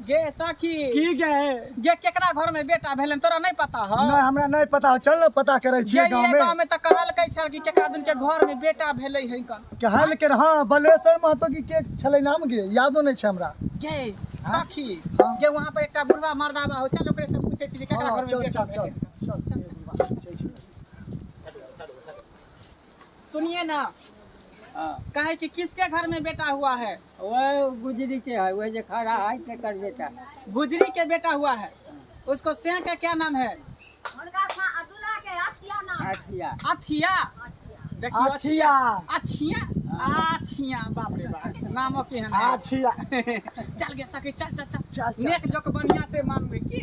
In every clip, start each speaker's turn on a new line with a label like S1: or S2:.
S1: गे सखी।
S2: की गे?
S1: गे केकरा घर में बेटा भेलन तोरा नहीं पता हो?
S2: नहीं, हमरा नहीं पता हो। चल ना पता करे
S1: गे
S2: छियै
S1: ये
S2: गांव में।
S1: गांव में त कहलकै छल कि केकरा दिन के घर में बेटा भेलै है कन।
S2: कहल के हाँ, बलेश्वर महतो की के छलै नाम गे, यादो नहीं छै हमरा।
S1: गे सखी,
S2: हाँ।
S1: गे वहां पर एकटा बुढ़वा मर्दाबा हो, चल ओकरे से पूछै छी जे केकरा
S2: हाँ,
S1: घर में
S2: चल
S1: बेटा
S2: चल चल
S1: भेलै।
S2: चल चल चल।
S1: सुनिए ना,
S3: हाँ।
S1: कहे कि किसके घर में बेटा हुआ है?
S3: वह गुजरी के है, वह जो खड़ा है तेकर बेटा।
S1: गुजरी के बेटा हुआ है, उसको से का क्या नाम है?
S4: हुनका दूल्हा के अछिया नाम।
S3: अथिया।
S1: अथिया। देखियो
S2: अछिया।
S1: अछिया अछिया, बाप रे बाप, नामो केहन है।
S2: अछिया।
S1: चल गे सखी, चल चल चल।
S2: चल, चल,
S1: नेक जोक बढ़िया से मांगबे की।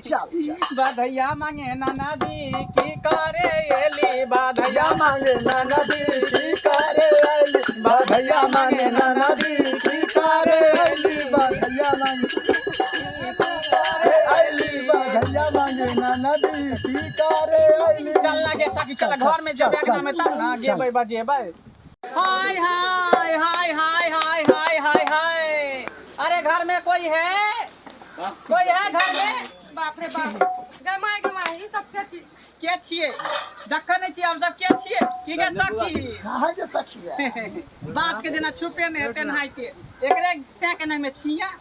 S2: चल, चल।
S1: बाधैया मांगे नाना दी की करे एली, बाधैया
S2: भैया मांगे नाना दी की करे आइली, भैया मांगे नाना दी की करे आइली, भैया मांगे आइली, भैया मांगे नाना दी की करे आइली।
S1: चल लगे सखी, चल घर में जब
S2: चल,
S1: अंगना में तब ना
S2: चल।
S1: गेबै बजेबै। हाय हाय हाय हाय हाय हाय हाय हाय, अरे घर में कोई है? कोई है घर में?
S5: बाप रे बाप, गमाय गमाय, ई सब के चीज?
S1: के छियै? देखै नहि छियै हम सब के छियै? की गे सखी?
S2: कहाँ के सखी है?
S1: बात के जेना छुपे नहि हेतै नहाइते, एकरे सै के नाम है छिया।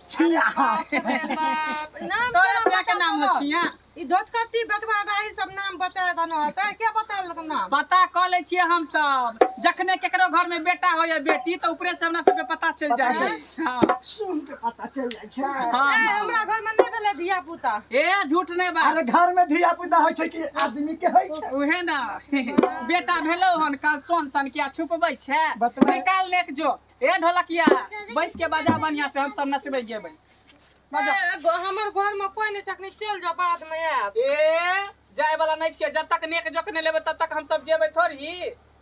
S2: छिया।
S5: बाप रे बाप, नाम
S1: तोरा
S5: केना
S1: सै के नाम हो
S5: बता
S1: छिया?
S5: ई धोचकट्टी बेटवा रही सब नाम बता देना होतै, के बतेलक नाम?
S1: पता कऽ लै छियै हम सब, जखने केकरो घर में बेटा हो या बेटी तऽ ऊपरे से हमरा सबके पता चलि
S2: पता
S1: जाइ छै। हाँ।
S2: सुन के पता चल जाइ छै।
S1: हाँ,
S5: ए,
S1: हाँ।
S5: हमरा घर में नहीं भेलै धिया पुता।
S1: ए झूठ नहीं बात।
S2: अरे घर में धिया पुता होइ छै कि आदमी के होइ छै?
S1: उहे ना बेटा भेलौ हन काल सोन सन किया छुपबै छै?
S2: बतबै।
S1: निकाल लेक जो। ए ढोलकिया बैस के बजा बढ़िया से, हम सब नचबै गेबै। बजा।
S5: ए, हमर घर में कोई नहीं चखनी, चल जाओ बाद में आयब।
S1: ए जाय वाला नहीं छियै, जब तक नेक जोक नहीं लेबै तब तक हम सब जेबै थोड़ी।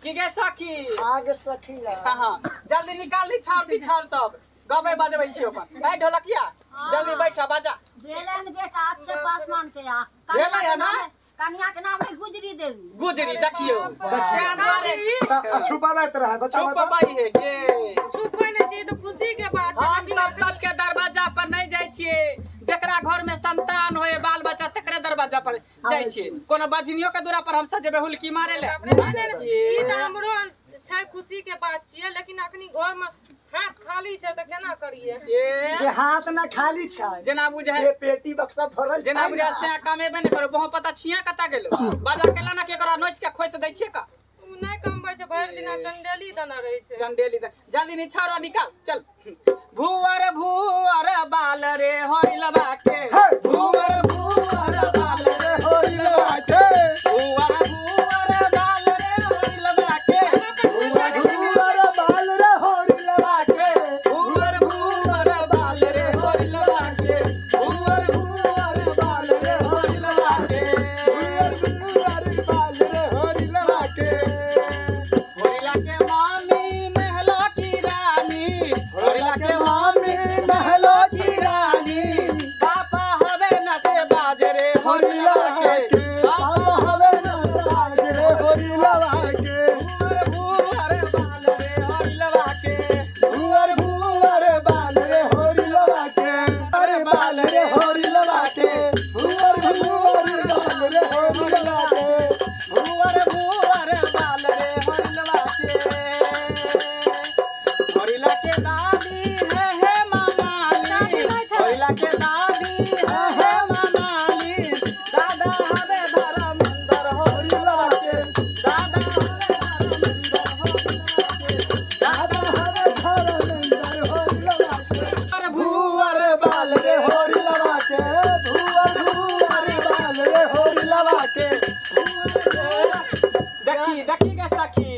S1: की गे सखी?
S2: आगे सखी।
S1: हाँ हाँ, जल्दी निकाल ली छाउर पिछाउर सब, गबै बजबै छियै अपन। ए ढोलकिया जल्दी बैठ बजा।
S4: भेलै ने बेटा अच्छे पासवान के आ।
S1: भेलै है ना?
S4: कन्या के नाम है गुजरी देवी।
S1: गुजरी, देखियो तें दुआरे
S2: छुपाबैत रहे बच्चा।
S1: छुपबै है गे।
S5: छुपबै नहीं चाहिए तो खुशी के बात छै।
S1: हम सब सबके दरवाजा पर नहीं जाइ छियै, जकरा घर में संतान होए बाल बच्चा तकरे दरवाजा पर जाइ छियै। कोनो बजनियो के दूरा पर हम सब जेबै हुलकी मारे ले?
S5: बाप रे, नहीं, नहीं, नहीं, ई तऽ हमरो छै खुशी के बात छियै, लेकिन अखनी घर में हाथ खाली छै तऽ केना करियै?
S1: ए
S2: ये हाथ ना खाली छै,
S1: जेना बुझाय
S2: ये पेटी बक्सा भरल छै।
S1: जेना बुझाय से कमेबे नहि करो, बहु पता छिया कता गेलो बाजार केला ना, केकरा नोच के खोसि दै छियै का?
S5: उ नहि कमबै छै, भरि दिना टंडेली देने रहै छै।
S1: चंडेली दे, जल्दी निछाड़ निकाल चल। भुअर भुअर बाल रे होइलबा के,
S2: हे!
S1: भुअर भुअर बाल रे
S2: होइलबा के,
S1: भुअर भुअर बाल रे होइलबा के,
S2: भुअर भुअर बाल रे होइलबा के,
S1: भुअर भुअर बाल रे होइलबा के, भुअर भुअर बाल रे होइलबा के,
S2: भुअर भुअर बाल रे होइलबा के।
S1: होइला के मामी महला की रानी, होइला के
S2: मामी महलो की रानी,
S1: पापा हवे न से बाजरे
S2: होइलबा
S1: होइलबा
S2: के,
S1: के,
S2: पापा हवे न बाज रे होइलबा के,
S1: भुअर भुअर बाल रे होइलबा के,
S2: भुअर भुअर बाल रे होइलबा के, अरे बाल रे होइलबा के, भुअर भुअर बाल रे होइलबा के,
S1: भुअर भुअर बाल रे होइलबा के। होइला के दादी है हे मामाली, होइला के दादी है हे मामाली, दादा हवे धर्मंदर होइलबा के, दादा हवे धर्मंदर होइलबा के,
S2: दादा हवे धर्मेंद्र होइलबा के,
S1: भुअर भुअर बाल रे
S2: होइलबा के, भुअर भुअर बाल रे होइलबा के।
S1: देखी देखी गे सखी।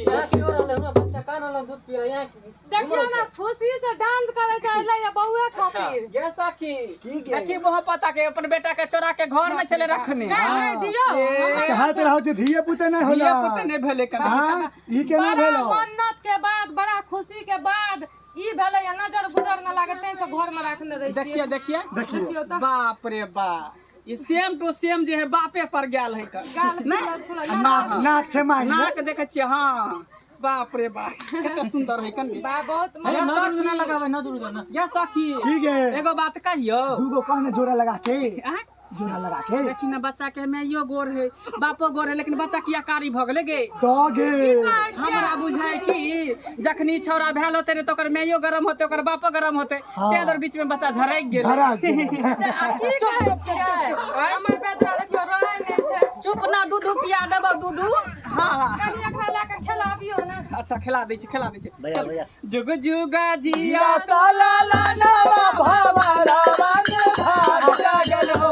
S5: देखियौ ना खुशी से डांस करे छै अइलै या बौए खातिर।
S1: गे सखी।
S2: की गे?
S1: देखी वहाँ पता के अपन बेटा के चोरा के घर में चले रखने।
S5: नहि नहि दियौ।
S1: ए,
S2: कहत रहो जे धिये पुते नहीं होला।
S1: धिये पुते नहीं भेले कभी।
S2: हाँ, ई केना
S5: बड़ा
S2: भेलो?
S5: मन्नत के बाद, बड़ा खुशी के बाद ई भेलै या नजर गुजर न लागे तै से घर में राखने रहै छियै।
S1: देखिए देखिए
S2: देखियो।
S5: देखियौ तऽ।
S1: बाप रे बाप, ई सेम टू सेम जे है बापे पर गेल है
S5: गाल
S1: नहीं
S5: फूलल फूलल।
S2: नाक नाक से मांग
S1: नाक देखे छियै। हाँ। बाप रे बाप, कते सुंदर है कन।
S5: बा बहुत
S1: अरे नजर ना लगावे, नजर ना। या सखी
S2: ठीक है।
S1: एगो बात कहियो,
S2: दूगो कहने जोड़ा लगा के, जोड़ा लगा के।
S1: देखी ना बच्चा के माइयो गोर है, बापो गोर है, लेकिन बच्चा किया कारी भ गेलै गे।
S2: दगे
S1: हमरा बुझाय कि जखनी छौरा भेल होते रे तो ओकर माइयो गरम होते, ओकर बापो गरम होते, ते दर बीच में बच्चा झरक गेल।
S2: झरक गेल।
S5: चुप चुप चुप, हमर बेटा देखियो रोय नै छै।
S1: चुप ना, दूध पिया देबो, दूध। हां
S5: कनी एकरा ला के खेलाबियो ना।
S1: अच्छा खिला दै छी, खिला दै छी। जुग जुग जिया साला ला नवा भावा रावण भाग जागल हो,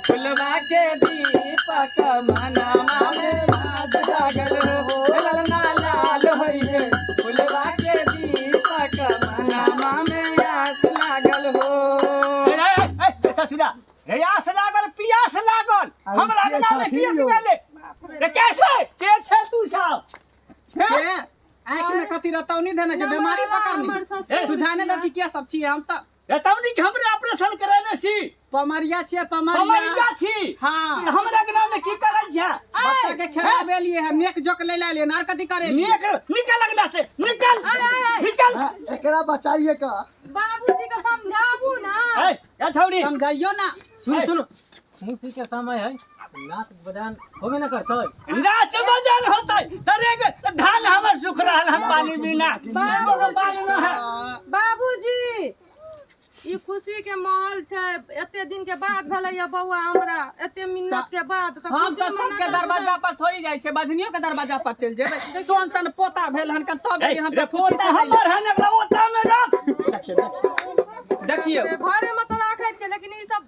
S1: फुलवा के दीपक मनावा में भाग जागल हो, ललना लाल होइए, फुलवा के दीपक मनावा में आस लागल हो।
S6: रे ससुरा रे, आस लागल, पियास लागल, हमरा अंगना में किया तू आले रे? कैसे के छे तू साहब?
S1: के आँख में कथी रतौनी देने के बीमारी पकड़नी, सुझाने दो कि क्या सब छियै हम सब।
S6: रतौनी के हमरे ऑपरेशन करेले छी,
S1: पमरिया छियै, पमरिया
S6: पमरिया छी।
S1: हां
S6: हमरा अंगना में की करै छै?
S1: बच्चा के खेलाबे लिए हम, नेक जोक ले ले नार कथी करे?
S6: नेक निकल अंगना से, निकल निकल।
S2: एकरा बचाइए का
S5: बाबूजी के समझाबू ना।
S6: ए या छौरी
S1: समझाइयो ना।
S3: सुन सुन, खुशी के समय है, नाच बजान होबे ना करतै।
S6: नाच बजान होतै तरे धान हमर सुख रहल हम पानी बिना।
S5: बाबूजी ई खुशी के माहौल छै, एते दिन के बाद भेलै या बौआ हमरा, एते मिन्नत के बाद।
S1: हम सब सबके दरवाजा पर थोड़ी जाइ छै, बजनियो के दरवाजा पर चलि जेबै। सोन सन पोता भेल हन कन तब हम सब खुशी
S6: से। हमर हन एकरा ओता में रख।
S1: देखियो
S5: घरे में त राखै छै, लेकिन ई सब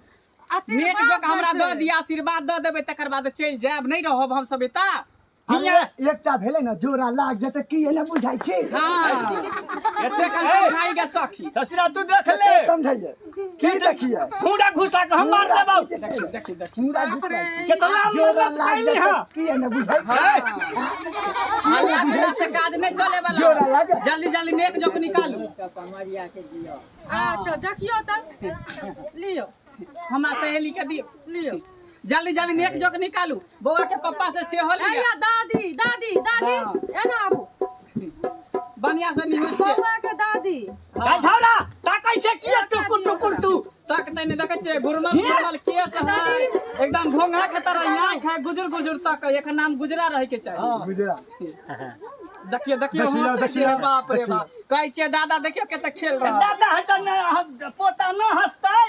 S1: नेक जोक हमरा दऽ दिया, आशीर्वाद दऽ देबै, तकर बाद चलि जायब, नहि रहब हम सब एता।
S2: एकटा भेलै ना जोड़ा लाग जेतै की एना बुझाइ छै।
S1: हां से कंसम खाइ गे सखी।
S6: ससुरा तू देख ले,
S2: समझाइए की देखिए,
S6: पूरा घुसा के हम मार देबौ।
S1: देखी देखी देखी
S2: पूरा घुसा
S6: केतना
S2: जोड़ा
S6: मतलब
S2: लाग
S6: कैली।
S2: जेतै
S6: हां
S2: की एना बुझाइ छै।
S1: हल्ला गुल्ला से काज नहि चले वाला,
S2: जोड़ा लाग।
S1: जल्दी जल्दी नेक जोक निकालू।
S3: पमरिया के दियो।
S5: अच्छा देखियो त लियो,
S1: हमरा सहेली के दियो,
S5: लियो
S1: जल्दी जल्दी नेक जोक निकालू। बौआ के पप्पा से सेहो लिया।
S5: दादी दादी दादी एना आबू,
S1: बढ़िया से निहुच के।
S5: बौआ के दादी
S6: ए छौरा ता कैसे किया टुकुर टुकुर तू
S1: तक तने देखै छियै घुरमल घुरमल केस है, एकदम घोंघा के तरह आँख है, गुजुर गुजुर तक, एकर नाम गुजरा रहे के चाही।
S2: गुजरा
S1: देखियो देखियो देखियो, बाप रे बाप, कहै छियै दादा देखियो कते खेल रहा।
S6: दादा हत न पोता न हंसतै।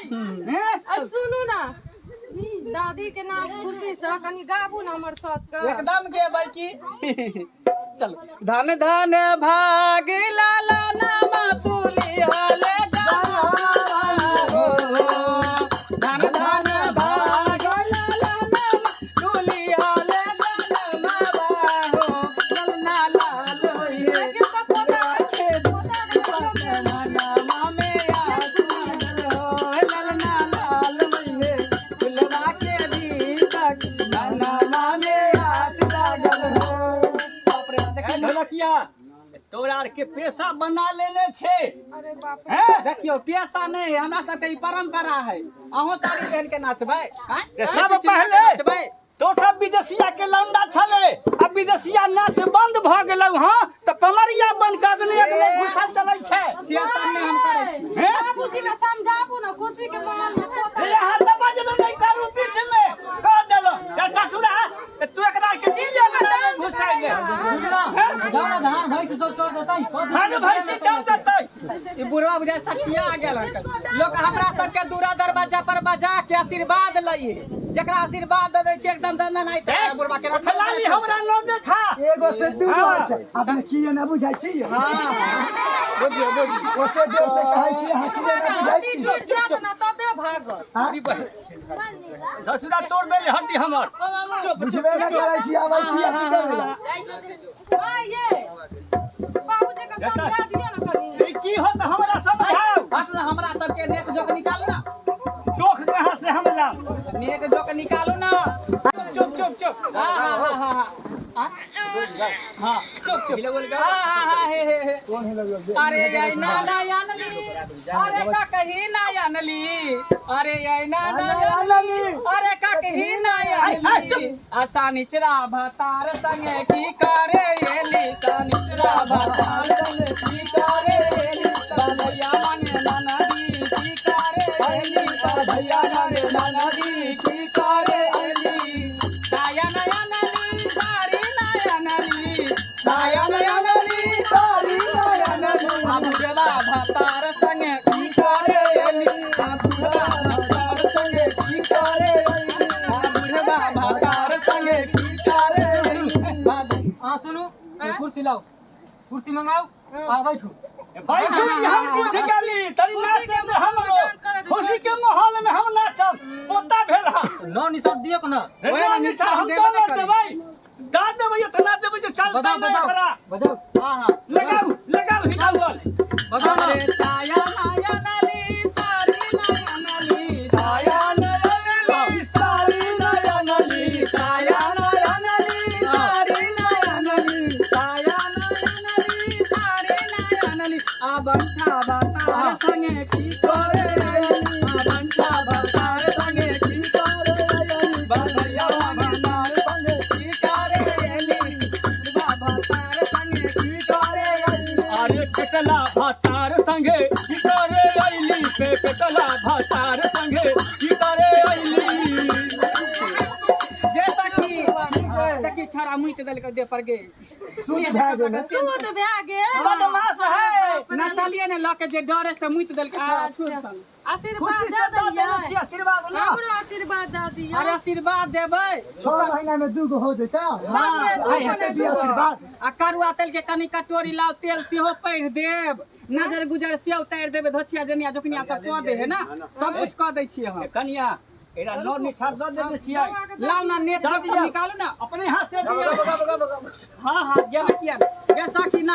S5: हैं सुनू ना, दादी के नाम खुशी से कनी गाबू ना हमर सास के।
S1: एकदम गेबै की। चलो धन धन भाग लाला नामा तुली हले हो, धन धन भाग लाला नामा तुली हले जाना हो, ललना लाल होइए ललना लाल होइए, फुलवा के दीपक मनावा में आस लागल हो।
S6: ढोलकिया तोरा आर के पेशा बना लेने छे।
S5: अरे बाप रे,
S1: देखियो पेशा नहीं, हमरा सबके ई परंपरा है। अहों साड़ी पहन के नाचबै
S6: सब पहले तो सब विदेशिया के लौंडा छले, अब विदेशिया नाच बंद भ गेलौ। हां त पमरिया बन के अगने अगने घुसल चलै छै।
S1: से सब नहीं हम करै छी।
S5: बाबूजी के समझाबू ना, खुशी के माहौल में पोता
S6: रे हाथ बजबे नहीं करू, बीच में कह देलो ए ससुरा तू एकरा के की अंगना में घुसाइ दे।
S3: धान धान भैंस सब चढ़ जेतै,
S6: धान भैंस चढ़ जेतै।
S1: ई बुढ़वा बुझाय सठिया गेल हन। लोक हमरा सबके दूरा दरवाजा पर बजा के आशीर्वाद लइए, जकरा आशीर्वाद दे दै छै एकदम दंदन आइत बुढ़वा के।
S6: ठलाली हमरा न देखा,
S2: एगो से दूगो छै। अपने की एना बुझाइ छै।
S1: हां बुझियो बुझियो,
S2: ओते देर से कहै छी अहाँ की एना बुझाइ छी।
S5: टूट जात ना तबे भागत।
S6: ससुरा तोड़ देले हड्डी हमर।
S1: चुप
S2: बुझबे न करै छी, आबै छी की करै ला।
S5: आइए बाबूजी के समझा दियो ना कनी।
S6: ई की होत हमरा समझाओ।
S1: बस ना हमरा सबके नेक जोक निकालू ना,
S6: चोख कहां से हम लाम?
S1: नेक जोक निकालू ना। चुप चुप चुप, हां हां हां हां हां चुप चुप, हां हां हां हे हे हे। अरे आई ना ना यानली, अरे का कही ना यानली, अरे आई ना ना यानली, अरे का ही नहीं आइली आ सानिचरा भतार संगे की करे एली सानिचरा भतार संगे की करे एली भैया मांगे नाना दी की करे एली भैया मांगे नाना दी की करे एली साया नया नली सारी नया नली साया नया नली सारी नया नली आ बुढ़वा भतार संगे की करे एली आ बुढ़वा भतार संगे की करे एली आ बुढ़वा भतार संगे की करे एली
S3: अहाँ सुनू कुर्सी लाउ कुर्सी मंगाउ आ बैठू
S6: बैठू कि हम बुझ गेली तनी नाचे में हमरो खुशी के माहौल में हम नाचब पोता भेल हा
S3: नौ निशा दियौ ना
S6: रे
S1: ओए
S6: ना
S1: निशा
S6: निशा
S1: हम
S6: हम
S1: देबे
S6: दऽ
S1: ने
S6: देबै दा देबै इतना देबै जे चलतै
S3: बताउ
S6: नहि
S3: बताउ
S6: एकरा
S3: बताउ
S1: हाँ हाँ
S6: लगाउ लगाउ हिलाउल
S3: बताउ ना
S1: अरे साया नया नली सारी नया नली
S6: साया नया नली सारी नया नली
S1: साया नया नली सारी नया नली साया नया नली सारी नया नली आ बंठा बतार संगे की करे आयली आ बंठा बतार संगे की करे आयली भैया बतार संगे की करे आयली बाबा तार संगे की करे आयली
S6: अरे पेटला भातार संगे की करे अइली पे पेटला भातार संगे की करे अइली
S1: जैसा कि देखी छौड़ा मुइत देलकै देह पर गे
S2: सुन भए गेलै
S5: सूद भए गेल
S6: बदमाश है
S1: नचलिए ने लऽ के जे डरे से मुइत देलकै छौड़ा छुल सन
S5: आशीर्वाद
S6: खुशी
S5: दऽ
S6: से दऽ देने
S5: देलियै
S6: छी आशीर्वाद ना
S5: हमरो आशीर्वाद दऽ दियौ
S1: अरे आशीर्वाद देबै
S2: 6 महीना में 2 गो हो जेता
S5: बाप रे, दू गो
S2: एते
S5: नहि,
S2: भी
S5: दू गो।
S2: आशीर्वाद
S1: आ करुआ तेल के कनि कटोरी लाउ तेल सेहो पढ़ि देब नजर गुजर से उतारि देबै धोछिया जनिया जोकनिया सब कऽ दे है ना सब कुछ कऽ दै छियै हम
S6: कनिया एकरा नौ निछार दऽ देने छियै
S1: लाउ ना नेत
S6: दऽ
S1: सब
S6: दिअ।
S1: निकालू ना
S6: अपने हाथ से दिअ
S1: हाँ हाँ गेबै किया ने गे सखी ना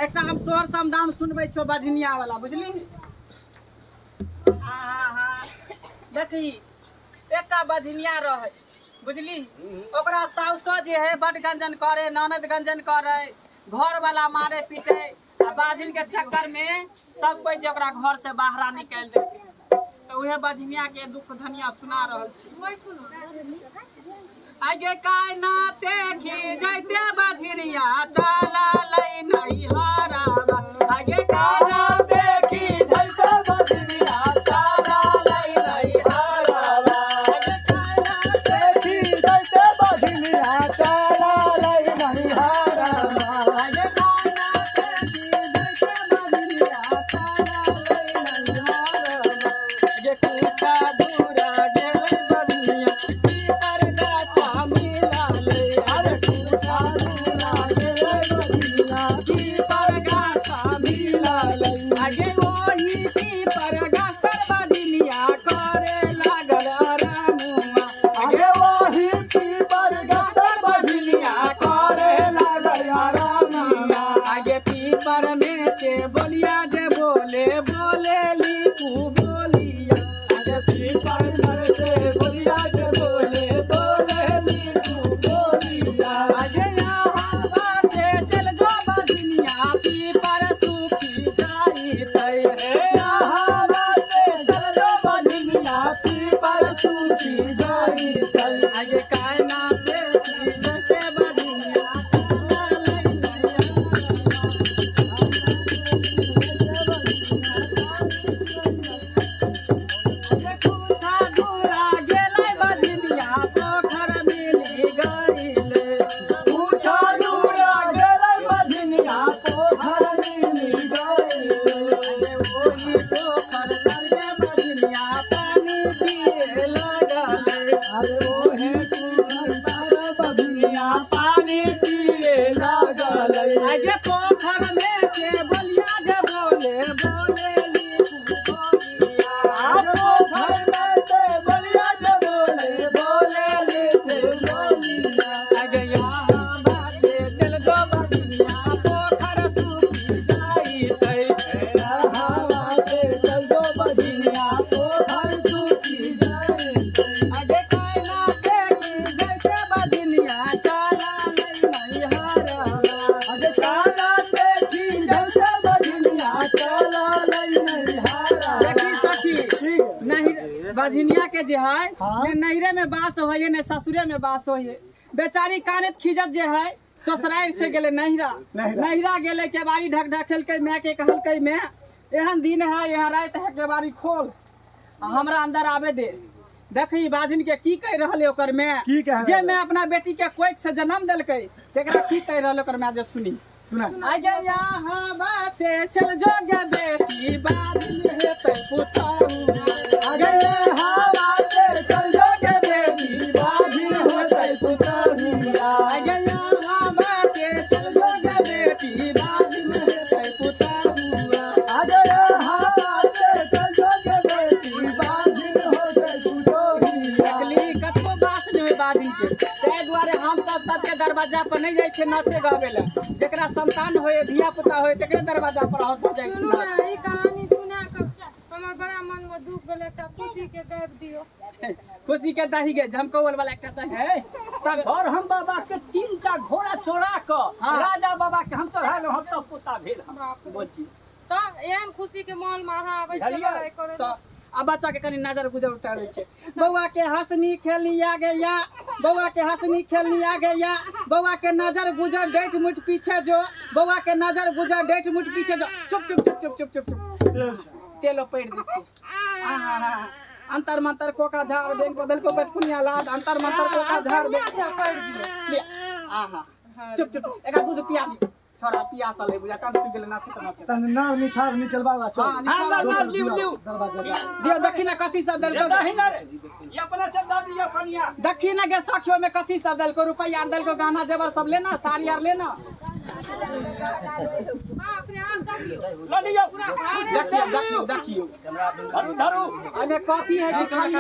S1: एकटा हम सोहर समदान सुनबै छियौ बजनिया वाला बुझली आहा देखी एकटा बजनिया रहै बुझली ओकरा साउसो जे है बड गंजन करे ननद गंजन करे घर वाला मारे पीटे आ बाजिन के चक्कर में सब कोई जे ओकरा घर से बाहरा निकालि दे तऽ उहे बजनिया के दुख धनिया सुना रहल छी
S5: बैठू ना
S1: आगे कायना देखी जैते बजनिया चला लै नहीं हराबा आगे कायना देखी जैते बजनिया चला लै नहीं हराबा आगे कायना
S2: देखी जैते बजनिया चला लै नहीं हारामा
S1: आगे कायना देखी जैते बजनिया चला लै नहीं हराबा आगे कुत्ता दूरा गेलै बजनिया पीपर गाछा मिला ले अरे कुत्ता दूरा गेलै बजनिया पीपर गाछा मिला ले आगे ओही पीपर गाछर बजनिया करे लागल रामुआ
S2: आगे वही पीपर गाछर बजनिया करे लागल रामा
S1: आगे पीपर में से बोलिया जे बोले बोले लिपू बोलिया
S2: आगे पीपर में से बोलिया जे बोले बोले लीकू बोलिया
S1: आगे यहाँ से चल जो बजनिया पीपर सूखी जाई तै
S2: यहाँ से चल जो बजनिया पीपर सूखी जाई तै
S1: आगे कायना देखी जैसे बजनिया चला लै नैया। दूरा गेलै बजनिया पोखर मिली गईले
S2: पूछा दूरा गेलै बजनिया पोखर मिली गईले
S1: ओही पोखर लगे बजनिया पानी पिए लगलै
S2: अरे ओहे पोखर पर बजनिया पानी पिए लागलै
S1: आगे पोखर में से बोलिया जे बोले बोले लिखू बझनिया के जे है
S2: हाँ।
S1: ने नैहरे में बास होइए ने ससुरे में बास होइए। बेचारी कानत खिजत जे है ससुराल से गेले नैहरा,
S2: नैहरा।
S1: नैहरा गेले केबाड़ी ढक ढकेलकै, माय के कहलकै माय एहन दिन है एहन राति है, केबाड़ी खोल आ हमरा अंदर आबे दे। देखी बाजिन के की कहि रहल है ओकर माय,
S2: की कहि
S1: जे
S2: रहल
S1: मैं अपना बेटी के कोख से जन्म देलकै तेकरा की कहि रहल ओकर माय जे सुनी।
S2: सुना।
S1: आगे यहाँ से चल जोगे बेटी बाजिन हेतै पुतहु। आगे हवा से चल जोगे बेटी बाजिन हेतै पुतहु। आगे हवा से चल जोगे बेटी बाजिन हेतै पुतहु।
S2: आगे हवा से चल जोगे बेटी बाजिन होतै पुतोहिया।
S1: देखली कतबो बास नहि होइ बाजिन के, ताहि दुआरे हम सब सबके दरवाजा पर नहि जाइ छियै नाचे गाबै लए। जेकरा संतान होय धिया पुता होय तकरे दरवाजा पर हम सब जाइ
S5: सुनू
S1: छियै।
S5: ने ई कहानी सुना कऽ हमर बड़ा मन में दुख भेलै, तऽ खुशी के गाबि दियौ।
S1: खुशी के दही गे झमकौल वाला एकटा दही
S6: है
S1: तब
S6: और हम बाबा के 3टा घोड़ा चोरा कऽ
S1: हाँ।
S6: राजा बाबा के हम चढ़ाएलहुँ, हम तब पोता भेल हम।
S5: बाप रे।
S1: बोची
S5: तऽ एहन खुशी के माहौल में अहाँ आबै
S6: बुझलियै?
S5: चलऽ करै
S1: तऽ आ बच्चा के कनि नजर गुजर उतारै छै। बौआ के हंसनी खेलनी आ गया, बौआ के हंसनी खेलनी आ गया, बौआ के नजर गुजर डेठ मुठ पीछे जो, बौआ के नजर गुजर डेठ मुठ पीछे जो। चुप चुप चुप चुप चुप चुप चुप तेलो पड़ि दै छै। आहा अंतर मंतर कोका झाड़ बेंग बदल को बटकुनिया लाद, अंतर मंतर कोका झाड़ बेंग
S5: बढ़िआँ से पढ़ि दियौ।
S1: लिया। आहा चुप चुप एकरा दूध पिया दी, छोरा पियासल है बुझा कान सुखि गेलै नाचैत नाचैत।
S2: तहन नार निछार निकलबा चल।
S1: हाँ,
S6: हाँ,
S1: निछार
S6: ला, लिउ, लिउ।
S2: दरवाजा
S1: दियौ दक्षिणा ना कथी सब देलकौ।
S6: दही ना रे, ई अपने से दऽ दियौ कनिया।
S1: दक्षिणा के सखियो में कथी सब देलकौ, रुपैया आर देलकौ, गहना जेवर सब लेना, साड़ी आर लेना।
S5: बाप रे आब देखियौ
S6: लऽ लियौ।
S5: पूरा भारे
S1: देखियौ देखियौ देखियौ
S6: धरू धरू
S1: एहिमे कथी है कि खाली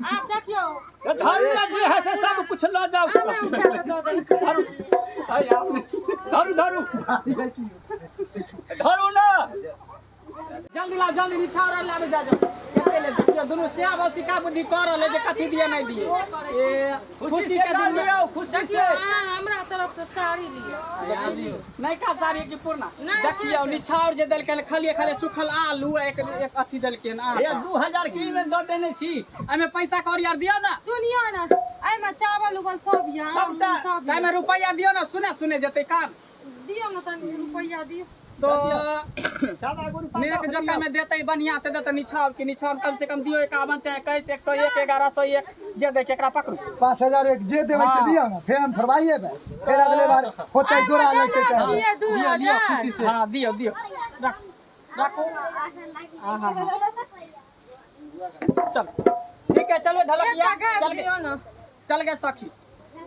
S5: आब देखियौ
S6: धरू ना जे है से सब कुछ लऽ जाउ।
S5: आमे उठा कऽ दऽ देलकै।
S6: धरू धरू धरू धरू ना
S1: जल्दी लाओ जल्दी निछावर आर लाबे जा जाओ। कते ले देखियौ दुनू सिया सिका बुद्धि कर रहले जे कथी दिए नहीं दिए। ए
S6: खुशी के दिन में खुशी
S5: देखियौ
S6: से
S5: अहाँ हमरा तरफ से साड़ी लिअ।
S1: नयका साड़ी की पुरना।
S5: नहीं,
S1: देखियौ निछावर जे देलकै खाली खाली सुखल आलू एक एक अथी देलकै हन
S6: हे
S1: आटा।
S6: 2000 के में दऽ देने छी।
S1: एहिमे पैसा कौड़ी आर दियौ ना।
S5: सुनियौ ने एहिमे चावल उवल सब यऽ, आम
S6: सबटा।
S5: सब यऽ।
S1: ताहिमे रुपैआ दियौ ना, सुने सुने जेतै कान।
S5: दियौ ने तनी रुपैआ दियौ।
S1: तो
S6: सादा गो रुपा
S1: नेक जोका में देतै बढ़िया से देतै निछावर के, निछावर कम से कम दियौ 51 चाहे 21 101 1101 जे दै के एकरा पकड़ू।
S2: 5000 एक जे देबै से
S1: हाँ।
S2: दियौ ना, फेर हम थोड़बाइए बे, फेर अगले बार होतै जोड़ा लैके कहबै।
S5: दिअ 2000।
S1: हाँ दियौ दियौ रख रखू। हाँ हाँ चलो ठीक है चलो ढलकिया
S5: एकटा गाबि
S1: चल गए
S5: दियौ ने।
S1: चल गए सखी।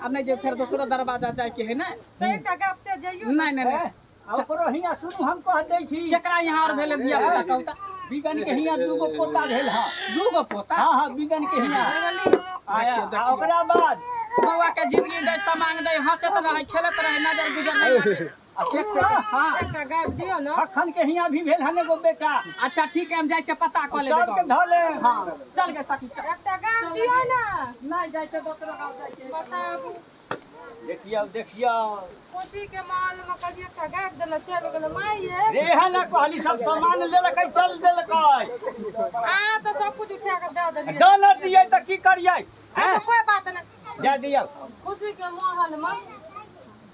S1: अब नहीं जे फिर दोसरो दरवाजा जाए के है ना।
S5: तऽ एकटा गप से जइयौ।
S1: नहीं नहीं नहीं
S6: ओकरो हियाँ सुनू हम कह दै छी।
S1: जेकरा यहाँ और भेले दिया पुता कहू त
S6: बिगन के हियाँ 2 गो पोता भेल हँ।
S1: 2 गो पोता?
S6: हाँ हाँ बिगन के हियाँ।
S1: देखियौ देखियौ
S6: ओकरा बाद
S1: बौआ के जिंदगी दै समांग दै, हंसैत रहै खेलैत रहै, नजर गुजर नहीं लागे। एक से हाँ
S5: एकटा गाबि दियौ ने।
S6: खखन के हियाँ भी भेल हन एगो बेटा।
S1: अच्छा ठीक है हम जाइ छियै पता कऽ लेबै।
S6: सबके धऽ ले।
S1: हाँ चल गे सखी चल।
S5: एकटा गाबि दियौ ने।
S1: नहीं जाइ छियै दोसरो गाँव जाइ छियै।
S5: बताबू
S6: देखियौ देखियौ
S5: खुशी के माहौल में कभी एकटा गाबि देलक चलि गेलै माय ये।
S6: रे है ना कहली सब सामान लेलकै चल देलकै।
S5: अहाँ तऽ सब कुछ उठा कऽ दऽ देलियै।
S6: दऽ न दियै तऽ की करियै?
S5: अच्छा कोई बात नहीं
S6: जा दियौ।
S5: खुशी के माहौल में